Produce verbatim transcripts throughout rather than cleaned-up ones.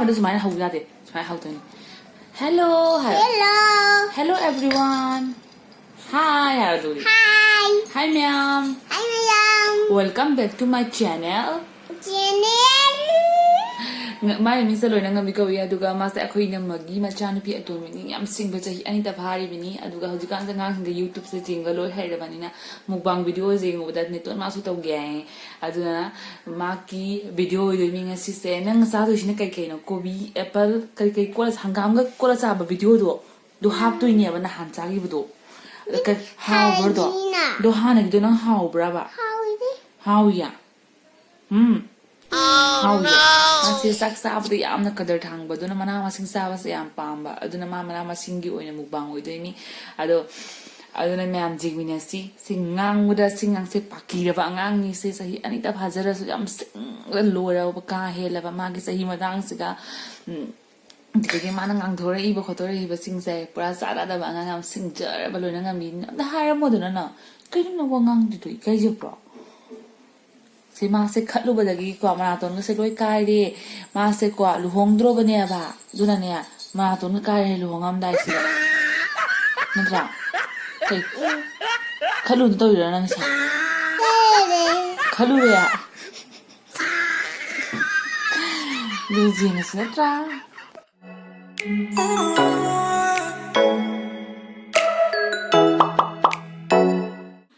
ꯑꯗꯨ ꯁꯨꯃꯥꯏꯅ ꯍꯧ ꯌꯥꯗꯦ꯫ ꯁꯨꯃꯥꯏꯅ ꯍꯧꯗꯣꯏꯅꯤ꯫ Hello ꯍꯥꯏ꯫ Hello. Hello everyone. Hi ꯍꯥꯏꯔꯗꯨꯔꯤ꯫ Hi. Hi ꯃꯌꯥꯝ. Hi ꯃꯌꯥꯝ. Welcome back to my channel. Channel. ꯉ- ꯃꯥꯏ ꯃꯤꯡꯁꯦ ꯂꯣꯏꯅ ꯉꯝꯕꯤ ꯀꯧꯏ꯫ ꯑꯗꯨꯒ ꯃꯥꯁꯦ ꯑꯩꯈꯣꯏ ꯏꯅꯝꯃꯒꯤ ꯃꯆꯥꯅꯨꯄꯤ ꯑꯇꯣꯝꯕꯤꯅꯤ꯫ ꯌꯥꯝ ꯁꯤꯡꯕ, ꯆꯍꯤ ꯑꯅꯤꯇ ꯐꯥꯔꯤꯕꯅꯤ꯫ ꯑꯗꯨꯒ ꯍꯧꯖꯤꯛꯀꯥꯟꯁꯦ ꯑꯉꯥꯡꯁꯤꯡꯗ YouTubeꯁꯦ ꯆꯤꯡꯕ ꯂꯣꯏ ꯍꯩꯔꯕꯅꯤꯅ ꯃꯨꯛꯕꯥꯡ videoꯁꯦ ꯌꯦꯡꯉꯨꯕꯗ ꯅꯦꯇꯣꯟ ꯃꯥꯁꯨ ꯇꯧꯒꯦ ꯍꯥꯏꯌꯦ꯫ ꯑꯗꯨꯅ ꯃꯥꯒꯤ video ꯑꯣꯏꯗꯣꯏꯅꯤ ꯉꯁꯤꯁꯦ꯫ ꯅꯪ ꯆꯥꯗꯣꯏꯁꯤꯅ ꯀꯩ ꯀꯩꯅꯣ? ꯀꯣꯕꯤ, apple, ꯀꯔꯤ ꯀꯔꯤ ꯀꯣꯠꯂ, ꯍꯪꯒꯥꯝꯒ ꯀꯣꯠꯂ ꯆꯥꯕ videoꯗꯣ, ꯑꯗꯨ ꯍꯥꯞꯇꯣꯏꯅꯦꯕ ꯅꯍꯥꯟ ꯆꯥꯈꯤꯕꯗꯣ꯫ ꯑꯗ ꯀꯩ-, ꯍꯥꯎꯕ꯭ꯔꯗꯣ? ꯍꯥꯎꯕꯅꯤꯅ꯫ ꯑꯗꯣ ꯍꯥꯟꯅꯒꯤꯗꯣ ꯅꯪ ꯍꯥꯎꯕ꯭ꯔꯕ? ꯍꯥꯎꯏꯗꯤ꯫ ꯍꯥꯎꯏꯌꯦ? ꯎꯝ꯫ ꯍꯥꯎꯏꯌꯦ꯫ ꯃꯥꯁꯦ ꯆꯥꯛ ꯆꯥꯕꯗ ꯌꯥꯝꯅ ꯀꯗꯔ ꯊꯥꯡꯕ, ꯑꯗꯨꯅ ꯃꯅꯥ ꯃꯁꯤꯡ ꯆꯥꯕꯁꯦ ꯌꯥꯝ ꯄꯥꯝꯕ꯫ ꯑꯗꯨꯅ ꯃꯥ ꯃꯅꯥ ꯃꯁꯤꯡꯒꯤ ꯑꯣꯏꯅ ꯃꯨꯛꯕꯥꯡ ꯑꯣꯏꯗꯣꯏꯅꯤ꯫ ꯑꯗꯣ, ꯑꯗꯨꯅ ꯃꯌꯥꯝ ꯌꯦꯡꯃꯤꯟꯅꯁꯤ꯫ ꯁꯤ ꯉꯥꯡꯕꯗ ꯁꯤ ꯉꯥꯡꯁꯦ ꯄꯥꯀꯤꯔꯕ ꯑꯉꯥꯡꯅꯤ꯫ ꯁꯤ ꯆꯍꯤ ꯑꯅꯤꯇ ꯐꯥꯖꯔꯁꯨ ꯌꯥꯝ ꯁꯤꯡꯅ ꯂꯣꯏꯔꯕ, ꯀꯥ ꯍꯦꯜꯂꯕ ꯃꯥꯒꯤ ꯆꯍꯤ ꯃꯇꯥꯡꯁꯤꯒ꯫ ꯎꯝ, ꯑꯗꯨꯗꯒꯤ ꯃꯥꯅ ꯉꯥꯡꯊꯣꯔꯛꯏꯕ ꯈꯣꯠꯇꯣꯔꯛꯏꯕꯁꯤꯡꯁꯦ ꯄꯨꯔꯥ ꯆꯥꯟꯅꯗꯕ ꯑꯉꯥꯡ ꯌꯥꯝ ꯁꯤꯡꯖꯔꯕ ꯂꯣꯏꯅ ꯉꯝꯃꯤ꯫ ꯑꯝꯇ ꯍꯥꯏꯔꯝꯃꯣꯗꯅ ꯅꯪ꯫ ꯀꯩꯅꯣ ꯅꯪ ꯋꯥ ꯉꯥꯡꯗ꯭ꯔꯤꯗꯣ? ꯏꯀꯥꯏꯖꯕ꯭ꯔꯣ? ꯁꯤ ꯃꯥꯁꯦ ꯈꯠꯂꯨꯕꯗꯒꯤꯀꯣ ꯃꯅꯥꯇꯣꯟꯒꯁꯦ ꯂꯣꯏ ꯀꯥꯏꯔꯦ꯫ ꯃꯥꯁꯦꯀꯣ ꯂꯨꯍꯣꯡꯗ꯭ꯔꯣꯕꯅꯦꯕ꯫ ꯑꯗꯨꯅꯅꯦ ꯃꯅꯥꯇꯣꯟꯒ ꯀꯥꯏꯔꯦ ꯂꯨꯍꯣꯡꯉꯝꯗꯥꯏꯁꯤꯗ꯫ ꯅꯠꯇ꯭ꯔꯥ? ꯀꯩ? ꯈꯠꯂꯨꯅ ꯇꯧꯔꯤꯔꯣ ꯅꯪꯁꯦ? ꯈꯠꯂꯨꯔꯦ? ꯑꯗꯨ ꯌꯦꯡꯉꯁꯤ ꯅꯠꯇ꯭ꯔꯥ?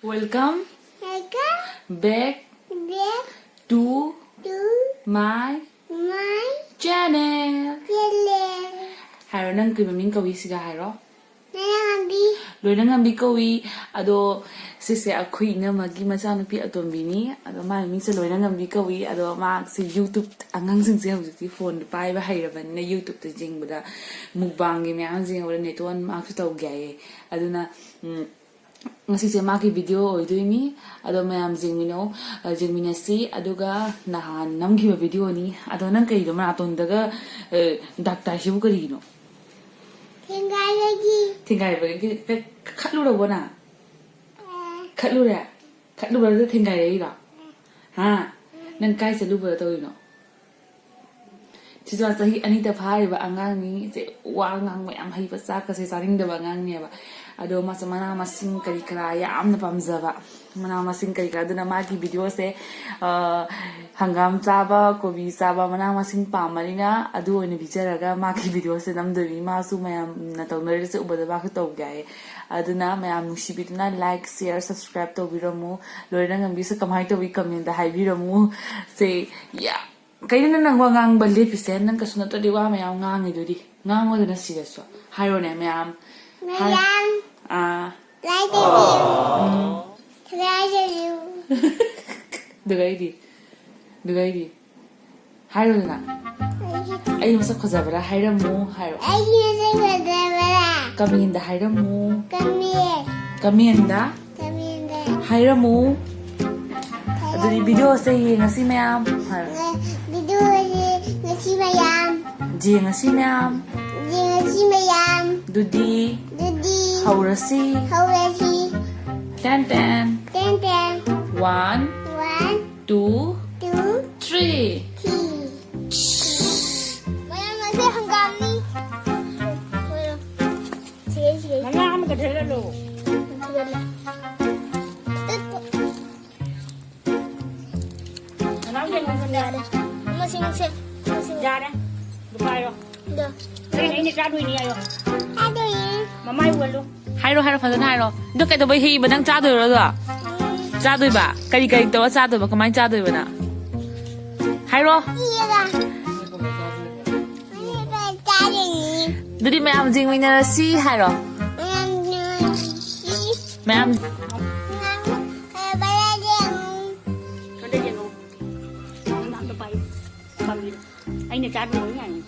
Welcome. Welcome. Back. Back. To. To. My. My. Channel. Channel. ꯍꯥꯏꯔꯣ, ꯅꯪ ꯀꯩ ꯃꯃꯤꯡ ꯀꯧꯏ ꯁꯤꯒ ꯍꯥꯏꯔꯣ꯫ ꯂꯣꯏꯅꯉꯝꯕꯤ꯫ ꯂꯣꯏꯅꯉꯝꯕꯤ ꯀꯧꯏ꯫ ꯑꯗꯣ ꯁꯤꯁꯦ ꯑꯩꯈꯣꯏ ꯏꯅꯝꯃꯒꯤ ꯃꯆꯥꯅꯨꯄꯤ ꯑꯇꯣꯝꯕꯤꯅꯤ꯫ ꯑꯗꯣ ꯃꯥꯒꯤ ꯃꯤꯡꯁꯦ ꯂꯣꯏꯅꯉꯝꯕꯤ ꯀꯧꯏ꯫ ꯑꯗꯣ ꯃꯥꯁꯦ YouTube, ꯑꯉꯥꯡꯁꯤꯡꯁꯦ ꯍꯧꯖꯤꯛꯇꯤ ꯐꯣꯟꯗꯣ ꯄꯥꯏꯕ ꯍꯩꯔꯕꯅꯤꯅ YouTubeꯇ ꯌꯦꯡꯕꯗ ꯃꯨꯛꯕꯥꯡꯒꯤ ꯃꯌꯥꯝ ꯌꯦꯡꯕꯗ ꯅꯦꯇꯣꯟ ꯃꯥꯁꯨ ꯇꯧꯒꯦ ꯍꯥꯏꯌꯦ꯫ ꯑꯗꯨꯅ ꯎꯝ, ꯉꯁꯤꯁꯦ ꯃꯥꯒꯤ video ꯑꯣꯏꯗꯣꯏꯅꯤ꯫ ꯑꯗꯣ ꯃꯌꯥꯝ ꯌꯦꯡꯃꯤꯟꯅꯧ, ꯑ, ꯌꯦꯡꯃꯤꯟꯅꯁꯤ꯫ ꯑꯗꯨꯒ ꯅꯍꯥꯟ ꯅꯝꯈꯤꯕ videoꯅꯤ꯫ ꯑꯗꯣ ꯅꯪ ꯀꯩꯅꯣ ꯃꯅꯥꯇꯣꯟꯗꯒ, ꯑ, ꯗꯥꯛ ꯇꯥꯏꯁꯤꯕꯨ ꯀꯔꯤꯒꯤꯅꯣ? ꯊꯦꯡꯒꯥꯏꯕꯒꯤ꯫ ꯊꯦꯡꯒꯥꯏꯕꯒꯤ ꯀ-, ꯀ-, ꯈꯠꯂꯨꯔꯕꯣ ꯅꯪ? ꯑ꯫ ꯈꯠꯂꯨꯔꯦ? ꯈꯠꯂꯨꯕꯗ ꯊꯦꯡꯒꯥꯏꯔꯛꯏꯔꯣ? ꯍꯥ? ꯅꯪ ꯀꯥꯏ ꯆꯠꯂꯨꯕꯗ ꯇꯧꯔꯤꯅꯣ? ꯁꯤꯁꯨ ꯆꯍꯤ ꯑꯅꯤꯗ ꯐꯥꯔꯤꯕ ꯑꯉꯥꯡꯅꯤ꯫ ꯁꯦ, ꯋꯥ ꯉꯥꯡꯕ ꯌꯥꯝ ꯍꯩꯕ, ꯆꯥꯛꯀꯁꯦ ꯆꯥꯅꯤꯡꯗꯕ ꯑꯉꯥꯡꯅꯦꯕ꯫ ꯑꯗꯣ ꯃꯥꯁꯦ ꯃꯅꯥ ꯃꯁꯤꯡ ꯀꯔꯤ ꯀꯔꯥ ꯌꯥꯝꯅ ꯄꯥꯝꯖꯕ, ꯃꯅꯥ ꯃꯁꯤꯡ ꯀꯔꯤ ꯀꯔꯥ꯫ ꯑꯗꯨꯅ ꯃꯥꯒꯤ ꯚꯤꯗꯤꯑꯣꯁꯦ, ꯑ, ꯍꯪꯒꯥꯝ ꯆꯥꯕ, ꯀꯣꯕꯤ ꯆꯥꯕ, ꯃꯅꯥ ꯃꯁꯤꯡ ꯄꯥꯝꯕꯅꯤꯅ ꯑꯗꯨ ꯑꯣꯏꯅ ꯄꯤꯖꯔꯒ ꯃꯥꯒꯤ ꯚꯤꯗꯤꯑꯣꯁꯦ ꯅꯝꯗꯣꯏꯅꯤ꯫ ꯃꯥꯁꯨ ꯃꯌꯥꯝꯅ ꯇꯧꯅꯔꯤꯁꯦ ꯎꯕꯗ ꯃꯥꯁꯨ ꯇꯧꯒꯦ ꯍꯥꯏꯌꯦ꯫ ꯑꯗꯨꯅ ꯃꯌꯥꯝ ꯅꯨꯡꯁꯤꯕꯤꯗꯨꯅ like, share, subscribe ꯇꯧꯕꯤꯔꯝꯃꯨ꯫ ꯂꯣꯏꯅ ꯉꯝꯕꯤꯁꯨ ꯀꯃꯥꯏꯅ ꯇꯧꯋꯤ comment ꯍꯥꯏꯕꯤꯔꯝꯃꯨ꯫ ꯁꯦ, ꯌꯥ꯫ ꯀꯩꯅꯣ ꯅꯪ ꯋꯥ ꯉꯥꯡꯕ ꯂꯦꯞꯄꯤꯁꯦ? ꯅꯪ ꯀꯩꯁꯨ ꯅꯠꯇ꯭ꯔꯗꯤ ꯋꯥ ꯃꯌꯥꯝ ꯉꯥꯡꯉꯤꯗꯨꯗꯤ꯫ ꯉꯥꯡꯉꯣꯗꯅ ꯁꯤꯗꯁꯨ꯫ ꯍꯥꯏꯔꯣꯅꯦ ꯃꯌꯥꯝ꯫ ꯍꯥꯏ-, ꯃꯌꯥꯝ꯫ ꯑꯥ꯫ ꯂꯥꯏꯗꯕꯤꯌꯨ꯫ ꯎꯝ꯫ ꯂꯥꯏꯗꯕꯤꯌꯨ꯫ ꯑꯗꯨꯒ ꯑꯩꯗꯤ? ꯑꯗꯨꯒ ꯑꯩꯗꯤ? ꯍꯥꯏꯔꯣꯗꯅ꯫ ꯑꯩ ꯃꯁꯛ ꯐꯖꯕ꯭ꯔꯥ ꯍꯥꯏꯔꯝꯃꯨ ꯍꯥꯏꯔꯣ꯫ ꯑꯩꯒꯤ ꯃꯁꯛ ꯐꯖꯕ꯭ꯔꯥ? ꯀꯃꯦꯟꯗ ꯍꯥꯏꯔꯝꯃꯨ꯫ ꯀꯃꯦꯟ꯫ Command command ꯍꯥꯏꯔꯝꯃꯨ꯫ ꯍꯥꯏꯔꯝꯃꯨ꯫ ꯑꯗꯨꯗꯤ ꯚꯤꯗꯤꯑꯣꯁꯦ ꯌꯦꯡꯉꯁꯤ ꯃꯌꯥꯝ ꯍꯥꯏꯔꯣ꯫ ꯉ-, ꯚꯤꯗꯤꯑꯣꯁꯦ ꯉꯁꯤ ꯃꯌꯥꯝ꯫ ꯌꯦꯡꯉꯁꯤ ꯃꯌꯥꯝ꯫ ꯌꯦꯡꯉꯁꯤ ꯃꯌꯥꯝ꯫ ꯑꯗꯨꯗꯤ ꯑꯗꯨꯗꯤ ꯍꯧꯔꯁꯤ꯫ ꯍꯧꯔꯁꯤ꯫ Ten ten. Ten ten. One, one, two, two, three, three. ꯃꯌꯥꯝ ꯑꯁꯦ ꯍꯪꯒꯥꯝꯅꯤ꯫ ꯁꯤꯒꯩ, ꯁꯤꯒꯩ꯫ ꯃꯉꯥ ꯑꯃꯒ ꯊꯤꯜꯍꯜꯂꯣ꯫ ꯊꯤꯜꯍꯜꯂꯦ꯫ ꯃꯅꯥꯎ ꯌꯦꯡꯉꯨ꯫ ꯌꯥꯔꯦ꯫ ꯑꯃ ꯁꯤꯃꯁꯦ꯫ ꯑꯃ ꯁꯤꯃꯁꯦ꯫ ꯌꯥꯔꯦ꯫ ꯑꯗꯨ ꯄꯥꯏꯔꯣ꯫ ꯑꯗꯣ꯫ ꯑꯩꯅ, ꯑꯩꯅ ꯆꯥꯗꯣꯏꯅꯤ ꯍꯥꯏꯌꯣ꯫ ꯆꯥꯗꯣꯏꯅꯤ꯫ ꯃꯃꯥꯏ ꯎꯍꯜꯂꯨ꯫ ꯍꯥꯏꯔꯣ, ꯍꯥꯏꯔꯣ, ꯐꯖꯅ ꯍꯥꯏꯔꯣ꯫ ꯑꯗꯣ ꯀꯩꯗꯧꯕꯩ ꯍꯦꯛꯏꯕ? ꯅꯪ ꯆꯥꯗꯣꯏꯔꯣ ꯑꯗꯣ? ꯎꯝ꯫ ꯆꯥꯗꯣꯏꯕ? ꯀꯔꯤ, ꯀꯔꯤ ꯇꯧꯔ ꯆꯥꯗꯣꯏꯕ? ꯀꯃꯥꯏꯅ ꯆꯥꯗꯣꯏꯕ ꯅꯪ? ꯍꯥꯏꯔꯣ꯫ ꯆꯤꯛꯑꯒ꯫ ꯆꯥꯗꯣꯏꯅꯤ꯫ ꯑꯗꯨꯗꯤ ꯃꯌꯥꯝ ꯌꯦꯡꯃꯤꯟꯅꯔꯁꯤ ꯍꯥꯏꯔꯣ꯫ ꯃꯌꯥꯝ ꯌꯦꯡꯃꯤꯟꯅꯔꯁꯤ꯫ ꯃꯌꯥꯝ꯫ ꯃꯌꯥꯝ ꯈꯔ ꯌꯦꯡꯉꯨ꯫ ꯈꯔ ꯌꯦꯡꯉꯨ꯫ ꯅꯪ ꯑꯝꯇ ꯄꯥꯏꯌꯨ꯫ ꯄꯥꯝꯕꯤꯗꯣ꯫ ꯑꯩꯅ ꯆꯥꯗꯣꯏꯅꯤ ꯌꯥꯅꯤ꯫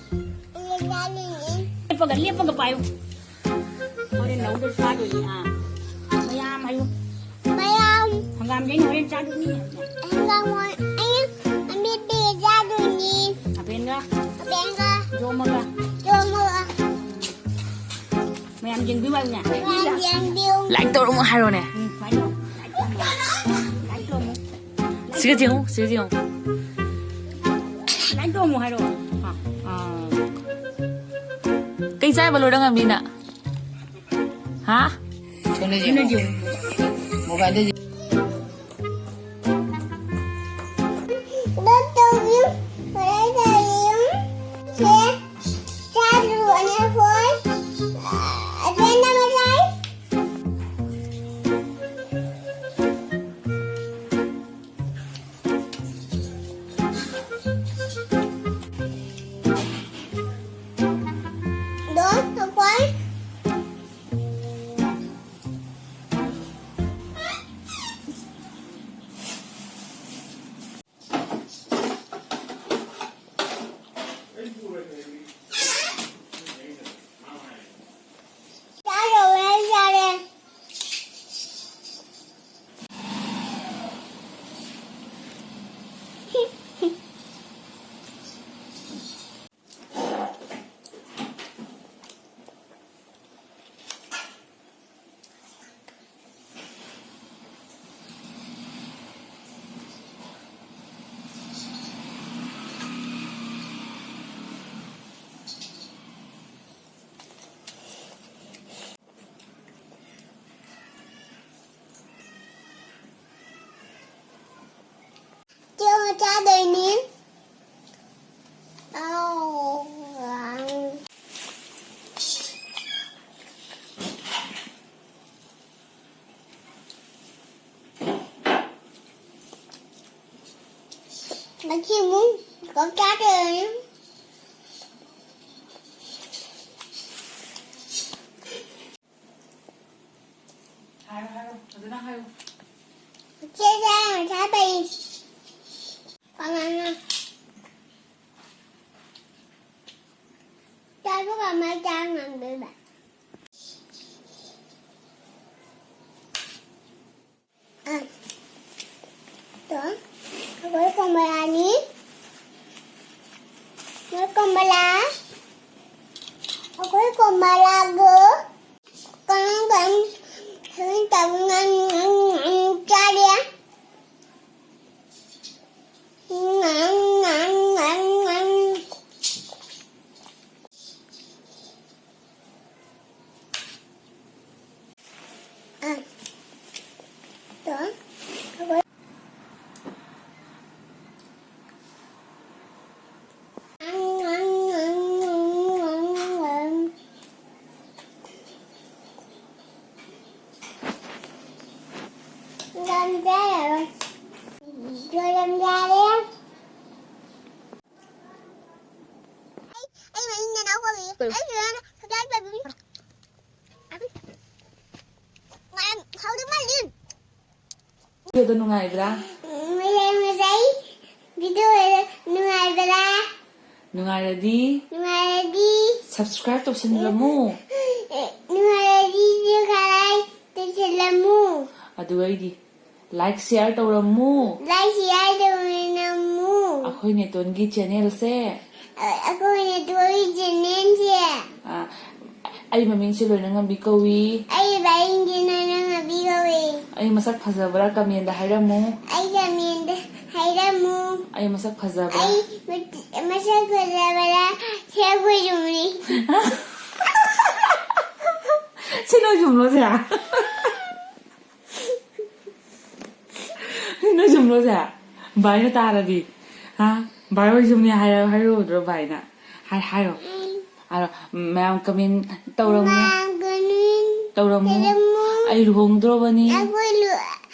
ꯑꯩꯅ ꯆꯥꯗꯣꯏꯅꯤ꯫ ꯂꯦꯞꯄꯒ, ꯂꯦꯞꯄꯒ ꯄꯥꯏꯌꯨ꯫ ꯍꯣꯔꯦꯟ ꯂꯧꯗ ꯆꯥꯗꯣꯏꯅꯤ, ꯑꯥ꯫ ꯃꯌꯥꯝ ꯍꯥꯏꯌꯨ꯫ ꯃꯌꯥꯝ꯫ ꯍꯪꯒꯥꯝꯗꯤ ꯑꯩꯅ ꯍꯣꯔꯦꯟ ꯆꯥꯗꯣꯏꯅꯤ꯫ ꯍꯪꯒꯥꯝ ꯍꯣꯔꯦꯟ ꯑꯩꯅ ꯑꯃꯦꯠꯄꯤꯒ ꯆꯥꯗꯣꯏꯅꯤ꯫ ꯑꯕꯦꯟꯒ꯫ ꯑꯕꯦꯟꯒ꯫ ꯌꯣꯝꯃꯒ꯫ ꯌꯣꯝꯃꯒ꯫ ꯃꯌꯥꯝ ꯌꯦꯡꯕꯤꯌꯨ ꯍꯥꯏꯕꯅꯦ꯫ ꯃꯌꯥꯝ ꯌꯦꯡꯕꯤꯌꯨ꯫ Like ꯇꯧꯔꯝꯃꯣ ꯍꯥꯏꯔꯣꯅꯦ꯫ ꯎꯝ, like ꯇꯧꯔꯝꯃꯣ꯫ Like ꯇꯧꯔꯝꯃꯣ꯫ Like ꯇꯧꯔꯝꯃꯣ꯫ ꯁꯤꯒ ꯌꯦꯡꯉꯨ, ꯁꯤꯒ ꯌꯦꯡꯉꯨ꯫ Like ꯇꯧꯔꯝꯃꯣ ꯍꯥꯏꯔꯣ꯫ ꯑꯥ꯫ ꯆꯥꯏꯕ ꯂꯣꯏꯔ ꯉꯝꯅꯤꯅ? ꯍꯥ? ꯁꯣꯝꯗ ꯌꯦꯡꯉꯣ꯫ ꯃꯣꯕꯥꯏꯜꯗ ꯌꯦꯡꯉꯣ꯫ ꯆꯥꯔꯨ ꯑꯅꯤ ꯑꯩꯈꯣꯏ꯫ ꯑꯗꯨꯃꯥꯏꯅ ꯃꯆꯥꯏ꯫ ꯆꯦꯡ ꯆꯥꯗꯣꯏꯅꯤ꯫ ꯑꯥꯎ꯫ ꯉꯁꯤ ꯑꯃꯨꯛ ꯀꯛ ꯆꯥꯗꯣꯏꯅꯤ꯫ ꯍꯥꯏꯔꯣ, ꯍꯥꯏꯔꯣ꯫ ꯐꯖꯅ ꯍꯥꯏꯌꯨ꯫ ꯆꯦ ꯆꯥ ꯉꯁꯥꯏ ꯄꯩ꯫ ꯀꯅꯥꯅ? ꯆꯥꯕ ꯀꯃꯥꯏ ꯆꯥ ꯉꯝꯗꯣꯏꯕ? ꯑ꯫ ꯇꯣ, ꯑꯩꯈꯣꯏ ꯀꯣꯝꯂꯥꯅꯤ꯫ ꯅꯣꯏ ꯀꯣꯝꯂꯥ꯫ ꯑꯩꯈꯣꯏ ꯀꯣꯝꯂꯥꯗꯣ ꯀꯔꯝ ꯀꯔꯝ ꯇꯧ ꯉꯝ-, ꯉꯝ-, ꯉꯝ ꯆꯥꯔꯦ꯫ ꯉꯝ, ꯉꯝ, ꯉꯝ, ꯉꯝ꯫ ꯆꯥꯔꯔꯣꯏ꯫ ꯂꯣꯏꯔꯝꯗꯥꯏꯔꯦ꯫ ꯑꯩ, ꯑꯩ ꯃꯅꯤꯡꯗ ꯅꯥꯎ ꯀꯧꯏ꯫ ꯑꯩ ꯁꯤꯗꯅ ꯁꯨꯡꯆꯥꯏ ꯆꯥꯏꯕꯤ꯫ ꯃꯌꯥꯝ ꯍꯥꯎꯗꯧ ꯃꯥꯜꯂꯤ꯫ ꯚꯤꯗꯤꯑꯣꯗꯣ ꯅꯨꯡꯉꯥꯏꯕ꯭ꯔꯥ? ꯃꯌꯥꯝ ꯉꯁꯥꯏ ꯚꯤꯗꯤꯑꯣꯗꯣ ꯅꯨꯡꯉꯥꯏꯕ꯭ꯔꯥ? ꯅꯨꯡꯉꯥꯏꯔꯗꯤ ꯅꯨꯡꯉꯥꯏꯔꯗꯤ subscribe ꯇꯧꯁꯤꯜꯂꯝꯃꯨ꯫ ꯅꯨꯡꯉꯥꯏꯔꯗꯤ subscribe ꯇꯧꯁꯤꯜꯂꯝꯃꯨ꯫ ꯑꯗꯨꯒ ꯑꯩꯗꯤ like share ꯇꯧꯔꯝꯃꯨ꯫ Like share ꯇꯧꯔꯝꯃꯨ꯫ ꯑꯩꯈꯣꯏ ꯅꯦꯇꯣꯟꯒꯤ channelꯁꯦ꯫ ꯑ-, ꯑꯩꯈꯣꯏ ꯅꯦꯇꯣꯟꯒꯤ channelꯁꯦ꯫ ꯑ, ꯑꯩ ꯃꯃꯤꯡꯁꯦ ꯂꯣꯏꯅ ꯉꯝꯕꯤ ꯀꯧꯏ꯫ ꯑꯩ ꯃꯃꯤꯡꯁꯦ ꯂꯣꯏꯅ ꯉꯝꯕꯤ ꯀꯧꯏ꯫ ꯑꯩ ꯃꯁꯛ ꯐꯖꯕ꯭ꯔꯥ commentꯗ ꯍꯥꯏꯔꯝꯃꯨ꯫ ꯑꯩ commentꯗ ꯍꯥꯏꯔꯝꯃꯨ꯫ ꯑꯩ ꯃꯁꯛ ꯐꯖꯕ꯭ꯔꯥ? ꯑꯩ ꯃꯁ-, ꯃꯁꯛ ꯐꯖꯕ꯭ꯔꯥ? ꯁꯦ ꯑꯩꯈꯣꯏ ꯌꯨꯝꯅꯤ꯫ ꯁꯤ ꯅꯣꯏ ꯌꯨꯝꯂꯣ ꯁꯦ? ꯅꯣꯏ ꯌꯨꯝꯂꯣꯁꯦ? ꯚꯥꯏꯅ ꯇꯥꯔꯗꯤ? ꯍꯥ? ꯚꯥꯏ ꯍꯣꯏ ꯌꯨꯝꯅꯤ ꯍꯥꯏꯔ-, ꯍꯥꯏꯔꯨꯗ꯭ꯔꯣ ꯚꯥꯏꯅ? ꯍꯥꯏ-, ꯍꯥꯏꯔꯣ꯫ ꯍꯥꯏꯔꯣ꯫ ꯃꯌꯥꯝ comment ꯇꯧꯔꯝꯃꯨ꯫ ꯃꯌꯥꯝ comment ꯇꯧꯔꯝꯃꯨ꯫ ꯇꯧꯔꯝꯃꯨ꯫ ꯑꯩ ꯂꯨꯍꯣꯡꯗ꯭ꯔꯣꯕꯅꯤ꯫ ꯑꯩꯈꯣꯏ ꯂꯨ-,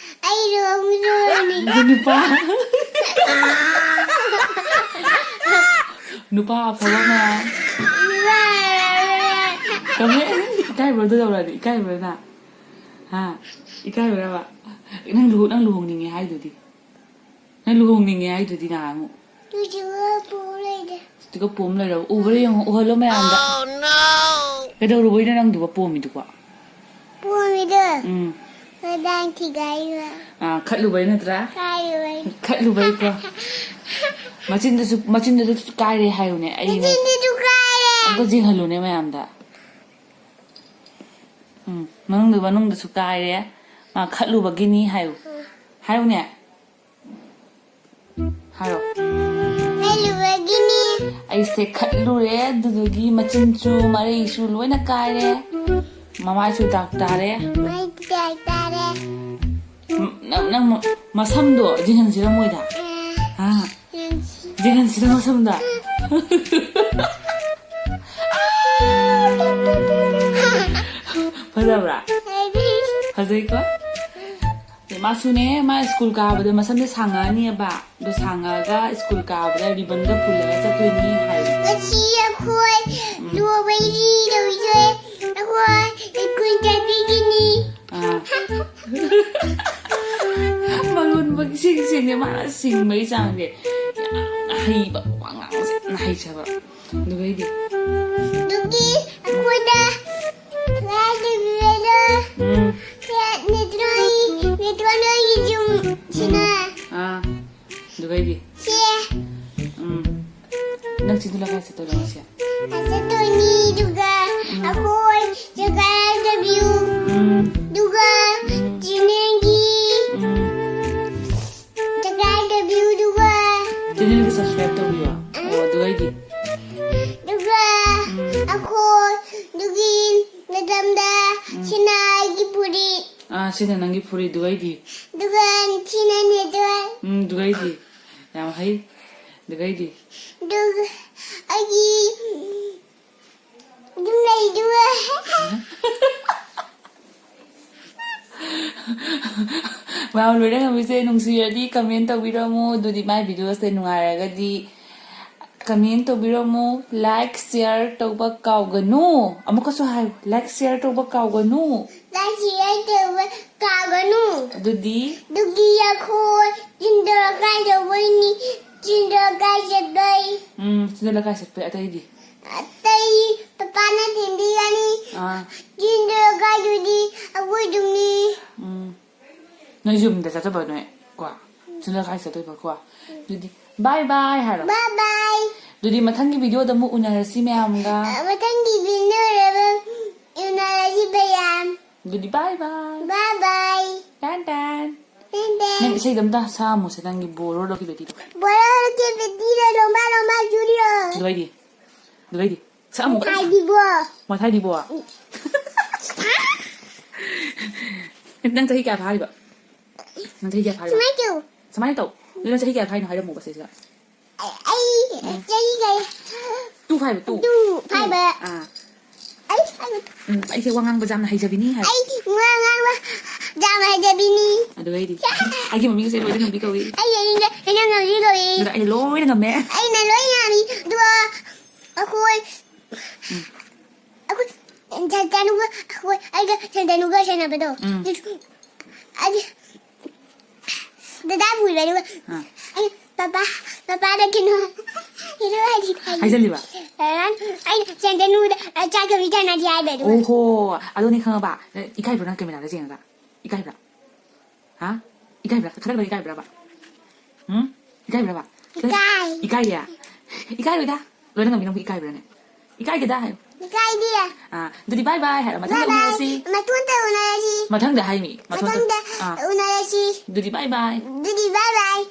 ꯑꯩ ꯂꯨꯍꯣꯡꯗ꯭ꯔꯣꯕꯅꯤ꯫ ꯑꯗꯨ ꯅꯨꯄꯥ꯫ ꯅꯨꯄꯥ ꯑꯐꯕ ꯃꯌꯥꯝ꯫ ꯅꯨꯄꯥ ꯑꯐꯕ ꯃꯌꯥꯝ꯫ Comment ꯏꯀꯥꯏꯕ꯭ꯔꯣ ꯑꯗꯨ ꯇꯧꯔꯗꯤ? ꯏꯀꯥꯏꯕ꯭ꯔꯣ ꯅꯪ? ꯍꯥ? ꯏꯀꯥꯏꯕ꯭ꯔꯕ? ꯅꯪ ꯂꯨꯍꯣ-, ꯅꯪ ꯂꯨꯍꯣꯡꯅꯤꯡꯉꯦ ꯍꯥꯏꯗꯨꯗꯤ? ꯅꯪ ꯂꯨꯍꯣꯡꯅꯤꯡꯉꯦ ꯍꯥꯏꯗꯨꯗꯤ ꯅꯍꯥꯟꯃꯨꯛ? ꯍꯧꯖꯤꯛ ꯄꯣꯝ ꯂꯩꯔꯦ꯫ ꯍꯧꯖꯤꯛꯀ ꯄꯣꯝ ꯂꯩꯔꯕ? ꯎꯕ꯭ꯔꯥ ꯌꯦꯡꯉꯣ, ꯎꯍꯜꯂꯣ ꯃꯌꯥꯝꯗ꯫ ꯀꯩꯗꯧꯔꯨꯕꯩꯅꯣ ꯅꯪꯗꯨꯕꯣ ꯄꯣꯝꯃꯤꯗꯨꯕꯣ? ꯄꯣꯝꯃꯤꯗꯣ? ꯎꯝ꯫ ꯃꯗꯥꯡ ꯊꯤꯒꯥꯏꯔꯤꯕ꯫ ꯑꯥ, ꯈꯠꯂꯨꯕꯩ ꯅꯠꯇ꯭ꯔꯥ? ꯈꯠꯂꯨꯕꯩ꯫ ꯈꯠꯂꯨꯕꯩꯀꯣ꯫ ꯃꯆꯤꯟꯗꯁꯨ, ꯃꯆꯤꯟꯗꯁꯨ ꯀꯥꯏꯔꯦ ꯍꯥꯏꯌꯨꯅꯦ, ꯑꯩꯅ꯫ ꯃꯆꯤꯟꯗꯁꯨ ꯀꯥꯏꯔꯦ꯫ ꯑꯝꯇ ꯌꯦꯡꯍꯜꯂꯨꯅꯦ ꯃꯌꯥꯝꯗ꯫ ꯎꯝ, ꯃꯅꯨꯡꯗ, ꯃꯅꯨꯡꯗꯁꯨ ꯀꯥꯏꯔꯦ꯫ ꯃꯥ ꯈꯠꯂꯨꯕꯒꯤꯅꯤ ꯍꯥꯏꯌꯨ꯫ ꯍꯥꯏꯌꯨꯅꯦ꯫ ꯍꯥꯏꯔꯣ꯫ ꯈꯠꯂꯨꯕꯒꯤꯅꯤ꯫ ꯑꯩꯁꯦ ꯈꯠꯂꯨꯔꯦ, ꯑꯗꯨꯗꯨꯒꯤ ꯃꯆꯤꯟꯁꯨ ꯃꯔꯩꯁꯨ ꯂꯣꯏꯅ ꯀꯥꯏꯔꯦ꯫ ꯃꯃꯥꯏꯁꯨ ꯗꯥꯛ ꯇꯥꯔꯦ꯫ ꯃꯥꯏ ꯗꯥꯛ ꯇꯥꯔꯦ꯫ ꯎꯝ, ꯅꯪ, ꯅꯪ ꯃ-, ꯃꯁꯝꯗꯣ ꯌꯦꯡꯍꯟꯁꯤꯔ ꯃꯣꯏꯗ? ꯑꯦ꯫ ꯍꯥ? ꯌꯦꯡꯁꯤ꯫ ꯌꯦꯡꯍꯟꯁꯤꯔ ꯃꯁꯝꯗ? ꯐꯖꯕ꯭ꯔꯥ? ꯐꯖꯩ꯫ ꯐꯖꯩꯀꯣ? ꯑꯁꯨꯅꯦ, ꯃꯥ ꯁ꯭ꯀꯨꯜ ꯀꯥꯕꯗ ꯃꯁꯝꯁꯦ ꯁꯥꯡꯉꯛꯑꯅꯤꯕ꯫ ꯑꯗꯣ ꯁꯥꯡꯉꯛꯑꯒ ꯁ꯭ꯀꯨꯜ ꯀꯥꯕꯗ ꯔꯤꯕꯟꯒ ꯄꯨꯜꯂꯒ ꯆꯠꯇꯣꯏꯅꯤ ꯍꯥꯏ꯫ ꯉꯁꯤ ꯑꯩꯈꯣꯏ ꯎꯝ꯫ ꯂꯨꯍꯣꯡꯕꯩ ꯔꯤ ꯇꯧꯗꯣꯏ꯫ ꯑꯩꯈꯣꯏ ꯁ꯭ꯀꯨꯜ ꯆꯠꯄꯤꯒꯅꯤ꯫ ꯑꯥ꯫ ꯃꯔꯣꯟꯕ ꯏꯁꯦꯡ ꯁꯦꯡꯗꯦ, ꯃꯥꯅ ꯁꯤꯡꯕꯒꯤ ꯆꯥꯡꯁꯦ꯫ ꯌꯥꯝꯅ ꯍꯩꯕ, ꯋꯥ ꯉꯥꯡꯕꯁꯦ ꯌꯥꯝꯅ ꯍꯩꯖꯕ꯫ ꯑꯗꯨꯒꯩꯗꯤ꯫ ꯑꯗꯨꯒꯤ ꯑꯩꯈꯣꯏꯗ ꯂꯥꯏ ꯂꯩꯕꯤꯔꯦꯗꯣ꯫ ꯎꯝ꯫ ꯁꯦ, ꯅꯦꯇ꯭ꯔꯣꯅꯤ, ꯅꯦꯇ꯭ꯔꯣꯅꯤꯒꯤ ꯌꯨꯝ ꯁꯤꯅ꯫ ꯑꯥ꯫ ꯑꯗꯨꯒꯩꯗꯤ꯫ ꯁꯦ꯫ ꯎꯝ꯫ ꯅꯪ ꯆꯤꯟꯗꯨꯂ ꯀꯥꯏ ꯆꯠꯇꯣꯏꯅꯣ ꯉꯁꯤ? ꯆꯠꯇꯣꯏꯅꯤ, ꯑꯗꯨꯒ ꯎꯝ꯫ ꯑꯩꯈꯣꯏ ꯖꯒꯥ ꯌꯥꯗꯕꯤꯌꯨ꯫ ꯎꯝ꯫ ꯑꯗꯨꯒ ꯎꯝ꯫ ꯆꯤꯅꯦꯒꯤ ꯎꯝ꯫ ꯖꯒꯥ ꯌꯥꯗꯕꯤꯌꯨ, ꯑꯗꯨꯒ ꯆꯦꯅꯦꯜꯒ subscribe ꯇꯧꯕꯤꯌꯣ꯫ ꯎꯝ꯫ ꯑꯣ, ꯑꯗꯨꯒꯩꯗꯤ꯫ ꯑꯗꯨꯒ ꯎꯝ꯫ ꯑꯩꯈꯣꯏ ꯑꯗꯨꯒꯤ ꯃꯇꯝꯗ ꯎꯝ꯫ ꯁꯤꯅ ꯑꯩꯒꯤ ꯐꯨꯔꯤꯠ꯫ ꯑꯥ, ꯁꯤꯅ ꯅꯪꯒꯤ ꯐꯨꯔꯤꯠ, ꯑꯗꯨꯒꯩꯗꯤ꯫ ꯑꯗꯨꯒ ꯁꯤꯅ ꯅꯦꯇ꯭ꯔꯣꯟ꯫ ꯎꯝ, ꯑꯗꯨꯒꯩꯗꯤ꯫ ꯌꯥꯝ ꯍꯩ꯫ ꯑꯗꯨꯒꯩꯗꯤ꯫ ꯑꯗꯨꯒ ꯑꯩꯒꯤ ꯑꯗꯨꯝ ꯂꯩꯗꯨꯒ꯫ ꯃꯌꯥꯝ ꯂꯣꯏꯅ ꯉꯝꯃꯤꯁꯦ ꯅꯨꯡꯁꯤꯔꯗꯤ comment ꯇꯧꯕꯤꯔꯝꯃꯨ꯫ ꯑꯗꯨꯗꯤ my videoꯁꯦ ꯅꯨꯡꯉꯥꯏꯔꯒꯗꯤ comment ꯇꯧꯕꯤꯔꯝꯃꯨ꯫ Like, share ꯇꯧꯕ ꯀꯥꯎꯒꯅꯨ꯫ ꯑꯃꯨꯛꯀꯁꯨ ꯍꯥꯏꯌꯨ, like, share ꯇꯧꯕ ꯀꯥꯎꯒꯅꯨ꯫ Like, share ꯇꯧꯕ ꯀꯥꯎꯒꯅꯨ꯫ ꯑꯗꯨꯗꯤ? ꯑꯗꯨꯒꯤ ꯑꯩꯈꯣꯏ ꯆꯤꯟꯗ ꯀꯥꯏꯗꯧꯕꯩꯅꯤ, ꯆꯤꯟꯗ ꯀꯥꯏ ꯆꯠꯄꯩ꯫ ꯎꯝ, ꯆꯤꯟꯗ ꯀꯥꯏ ꯆꯠꯄꯩ, ꯑꯇꯩꯗꯤ? ꯑꯇꯩ ꯄꯄꯥꯅ ꯊꯤꯟꯕꯤꯔꯅꯤ꯫ ꯑꯥ꯫ ꯆꯤꯟꯗ ꯀꯥꯏꯗꯨꯗꯤ ꯑꯩꯈꯣꯏ ꯌꯨꯝꯅꯤ꯫ ꯎꯝ꯫ ꯅꯣꯏ ꯌꯨꯝꯗ ꯆꯠꯇꯕ ꯅꯣꯏ ꯀꯣ? ꯆꯤꯟꯗ ꯀꯥꯏ ꯆꯠꯇꯣꯏꯕ ꯀꯣ? ꯑꯗꯨꯗꯤ bye bye ꯍꯥꯏꯔꯣ꯫ Bye bye꯫ ꯑꯗꯨꯗꯤ ꯃꯊꯪꯒꯤ videoꯗ ꯑꯃꯨꯛ ꯎꯅꯔꯁꯤ ꯃꯌꯥꯝꯒ꯫ ꯑ, ꯃꯊꯪꯒꯤ videoꯗ ꯑꯃꯨꯛ ꯎꯅꯔꯁꯤ ꯃꯌꯥꯝ꯫ ꯑꯗꯨꯗꯤ bye bye꯫ Bye bye꯫ ꯇꯥꯟ ꯇꯥꯟ꯫ ꯇꯥꯟ ꯇꯥꯟ꯫ ꯅꯪ ꯏꯁꯩꯗꯣ ꯑꯝꯇ ꯁꯛꯑꯝꯃꯨꯁꯦ, ꯅꯪꯒꯤ ꯕꯣꯔꯣ ꯂꯣꯀꯤ ꯕꯦꯇꯤꯗꯣ꯫ ꯕꯣꯔꯣ ꯂꯣꯀꯤ ꯕꯦꯇꯤꯗꯣ, ꯂꯣꯝꯕ ꯂꯣꯝꯕ ꯖꯨꯔꯤꯌꯣ꯫ ꯑꯗꯨꯒꯩꯗꯤ? ꯑꯗꯨꯒꯩꯗꯤ? ꯁꯛꯑꯝꯃꯨ ꯀꯟꯅ ꯁꯛꯑꯝꯃꯨ꯫ ꯃꯊꯥꯏꯗꯤꯕꯣ꯫ ꯃꯊꯥꯏꯗꯤꯕꯣ꯫ ꯅꯪ ꯆꯍꯤ ꯀꯌꯥ ꯐꯥꯔꯤꯕ? ꯅꯪ ꯆꯍꯤ ꯀꯌꯥ ꯐꯥꯔꯤꯕ? ꯁꯨꯃꯥꯏꯅ ꯇꯧ꯫ ꯁꯨꯃꯥꯏꯅ ꯇꯧ꯫ ꯑꯗꯨ ꯅꯪ ꯆꯍꯤ ꯀꯌꯥ ꯐꯥꯔꯤꯅꯣ ꯍꯥꯏꯔꯝꯃꯣꯕ ꯁꯤꯁꯤꯗ꯫ ꯑꯩ, ꯑꯩ ꯎꯝ꯫ ꯆꯍꯤ ꯀꯌꯥ? Two five, two꯫ Two five. ꯑꯥ꯫ ꯑꯩ ꯐꯥꯏꯕ꯫ ꯎꯝ, ꯑꯩꯁꯦ ꯋꯥ ꯉꯥꯡꯕꯁꯦ ꯌꯥꯝꯅ ꯍꯩꯖꯕꯤꯅꯤ ꯍꯥꯏꯕ꯫ ꯑꯩ ꯋꯥ ꯉꯥꯡꯕ ꯗ꯭ꯔꯥꯃ ꯍꯩꯖꯕꯤꯅꯤ꯫ ꯑꯗꯨꯒ ꯑꯩꯗꯤ ꯑꯩꯒꯤ ꯃꯃꯤꯡꯁꯦ ꯂꯣꯏꯅ ꯉꯝꯕꯤ ꯀꯧꯏ꯫ ꯑꯩꯒꯤ ꯃꯃꯤꯡꯁꯦ ꯂꯣꯏꯅ ꯉꯝꯕꯤ ꯀꯧꯏ꯫ ꯑꯗꯨꯅ ꯑꯩꯅ ꯂꯣꯏꯅ ꯉꯝꯃꯦ꯫ ꯑꯩꯅ ꯂꯣꯏ ꯉꯝꯃꯤ꯫ ꯑꯗꯨꯒ ꯑꯩꯈꯣꯏ ꯑꯩꯈꯣꯏ ꯁꯟꯇꯅꯨꯒ ꯑꯩꯈꯣꯏ ꯑꯩꯒ ꯁꯟꯇꯅꯨꯒ ꯁꯥꯟꯅꯕꯗꯣ꯫ ꯎꯝ꯫ ꯑꯗꯨ ꯗꯗꯥ ꯄꯨꯏꯕ ꯑꯗꯨꯒ ꯑꯥ꯫ ꯑꯩꯅ ꯄꯄꯥ ꯄꯄꯥꯗ ꯀꯩꯅꯣ ꯀꯩꯅꯣ ꯍꯥꯏꯗꯤ ꯍꯥꯏꯗꯤ ꯍꯥꯏꯖꯜꯂꯤꯕ? ꯑꯩꯅ ꯁꯟꯇꯅꯨꯗ ꯆꯥꯛ ꯊꯣꯡꯕꯤ ꯆꯥꯅꯗꯤ ꯍꯥꯏꯕ ꯑꯗꯨꯒ ꯑꯣꯍꯣ꯫ ꯑꯗꯨꯅꯤ ꯈꯪꯉꯕ? ꯏꯀꯥꯏꯕ꯭ꯔꯣ ꯅꯪ ꯀꯦꯃꯦꯔꯥꯗ ꯌꯦꯡꯉꯒ? ꯏꯀꯥꯏꯕ꯭ꯔꯥ? ꯍꯥ? ꯏꯀꯥꯏꯕ꯭ꯔꯥ? ꯈꯔ ꯈꯔ ꯏꯀꯥꯏꯕ꯭ꯔꯕ? ꯎꯝ? ꯏꯀꯥꯏꯕ꯭ꯔꯕ? ꯏꯀꯥꯏ꯫ ꯏꯀꯥꯏꯌꯦ? ꯏꯀꯥꯏꯔꯣꯏꯗ꯫ ꯂꯣꯏꯅ ꯉꯝꯃꯤ ꯅꯪꯕꯨ ꯏꯀꯥꯏꯕ꯭ꯔꯥꯅꯦ? ꯏꯀꯥꯏꯒꯦꯗ ꯍꯥꯏꯌꯨ꯫ ꯏꯀꯥꯏꯗꯦ꯫ ꯑꯥ, ꯑꯗꯨꯗꯤ bye bye ꯍꯥꯏꯔꯣ꯫ ꯃꯊꯪꯗ bye bye꯫ ꯎꯅꯔꯁꯤ꯫ ꯃꯇꯨꯡꯗ ꯎꯅꯔꯁꯤ꯫ ꯃꯊꯪꯗ ꯍꯥꯏꯃꯤ꯫ ꯃꯊꯪꯗ ꯃꯊꯪꯗ ꯑꯥ꯫ ꯎꯅꯔꯁꯤ꯫ ꯑꯗꯨꯗꯤ bye bye꯫ ꯑꯗꯨꯗꯤ bye bye꯫